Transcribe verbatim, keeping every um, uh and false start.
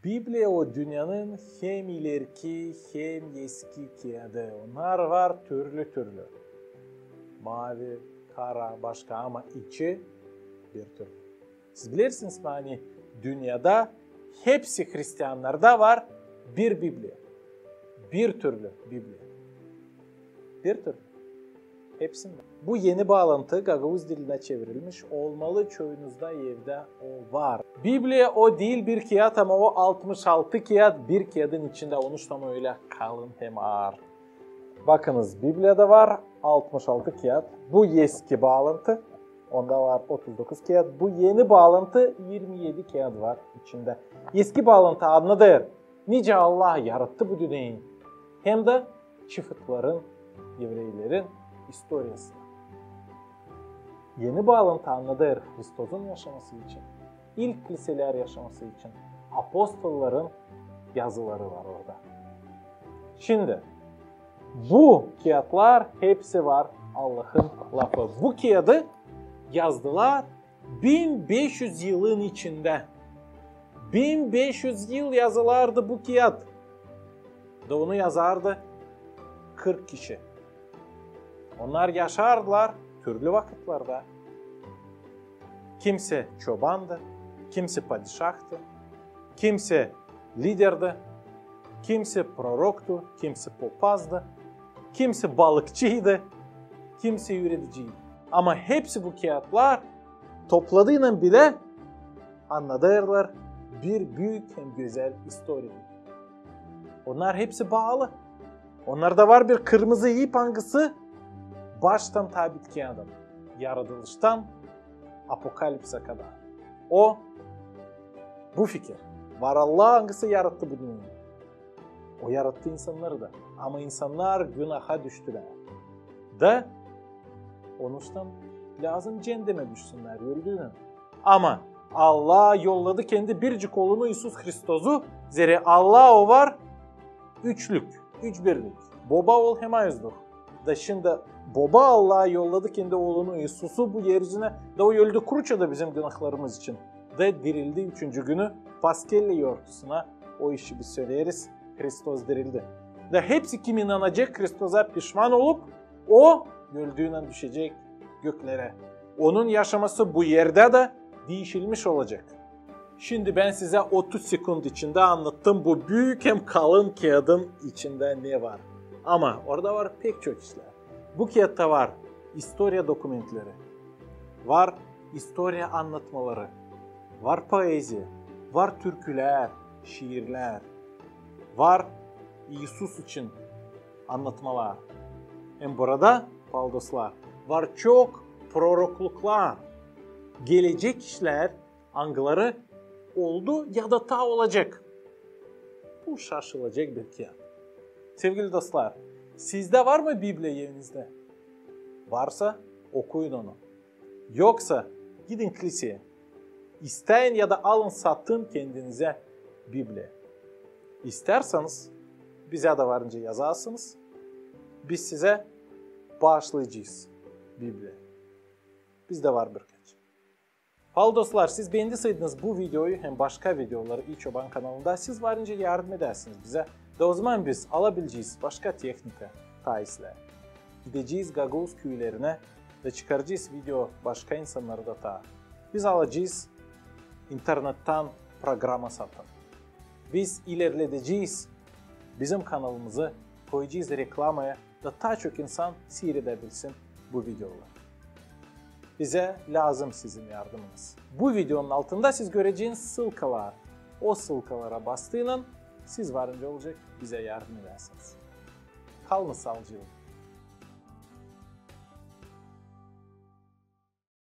Bibliya o dünnenin hem ileriki, hem eski kiyadı. Onnar var türlü-türlü. Mavi, kara, başka, ama içi bir türlü. Siz bilersiniz mi, ani dünnedä hepsi hristiannarda var bir Bibliya. Bir türlü Bibliya. Bir türlü. Hepsindä. Bu eni baalantı gagauz dilinä çevirilmiş olmalı, çoyunuzda evdä o var. Bibliya o diil bir kiyat, ama o altmış altı kiyat bir kiyadın içindä, onuştan o ölä kalın hem aar. Bakınız, Bibliyada var altmış altı kiyat. Bu eski baalantı. Onda var otuz dokuz kiyat. Bu eni baalantı, irmi edi kiyat var içindä. Eski baalantı annadêr, nicä Allah yarattı bu dünneyi, hem dä çıfıtların, evreylerin istoriyasını. Eni baalantı annadêr Hristozun yaşaması için, ilk kiliselär yaşaması için, apostolların yazıları var orada. Şindi, bu kiyatlar hepsi var Allahın lafı. Bu kiyadı yazdılar bin beş üz yılın içindä. Bin beş üz yıl yazılardı bu kiyat. Da onu yazardı kırk kişi. Onnar yaşardılar türlü vakıtlarda. Kimisi çobandı, kimisi padişahtı, kimisi liderdi, kimisi proroktu, kimisi popazdı, kimisi balıkçıydı, kimisi üürediciydi. Ama hepsi bu kiyatlar topladıynan bilä annadêrlar bir büük hem gözäl istoriya. Onnar hepsi baalı. Onnarda var bir kırmızı ip, angısı baştan taa bitkiyä kadar, yaradılıştan apokalipsä kadar. O, bu fikir. Var Allah, angısı yarattı bu dünneyi. O yarattı insannarı da. Ama insannar günaha düştülär. Da onuştan lääzım ceendemä düşsünnär, öldüynän. Ama Allah yolladı Kendi biricik Oolunu İisus Hristozu, zerä Allah o var üçlük, üç birlik. Boba, Ool hem Ayaz Duh. Da şindi Boba Allah yolladı Kendi Oolunu İisusu bu er üzünä, da O öldü kruçada bizim günahlarımız için. Da dirildi üçüncü günü, paskellä yortusuna, o işi biz söleriz, Hristos dirildi. Da hepsi, kim inanacek Hristosa, pişman olup, o öldüynän düşecek göklerä. Onun yaşaması bu erdä dä diişilmiş olacek. Şindi bän sizä otuz sekund içindä annattım bu büük hem kalın kiyadın içindä ne var. Ama orada var pek çok işlär. Bu kiyatta var istoriya dokumentleri, var istoriya annatmaları, var poeziya, var türkülär, şiirlär, var İisus için annatmalar. Hem burada, paalı dostlar, var çok prorokluklar, gelecek işlär, angıları oldu ya da taa olacek. Bu şaşılacek bir kiyat. Sevgili dostlar, sizdä var mı Bibliya evinizdä? Varsa, okuyun onu. Yoksa gidin kiliseya, isteyin ya da alın satın kendinizä Bibliya. İstärseniz, bizä dä varınca yazasınız, biz sizä baaşlayacez Bibliya. Bizdä var birkaç. Paalı dostlar, siz beendiseydiniz bu videoyu hem başka videoları İi Çoban kanalında, siz varınca yardım edäsiniz bizä. Da ozaman biz alabilecez başka tehnika taa islää. Gidecez gagauz küülerinä da çıkaracez video başka insannara da taa. Biz alacez internettän programa satın. Biz ilerledecez bizim kanalımızı, koyacez reklamaya, da taa çok insan seyredäbilsin bu videoları. Bizä lääzım sizin yardımınız. Bu videonun altında siz göreceniz sılkalar. O sılkalara bastıynan siz varınca olacek bizä yardım edäsiniz. Kalınız saalıcaklan.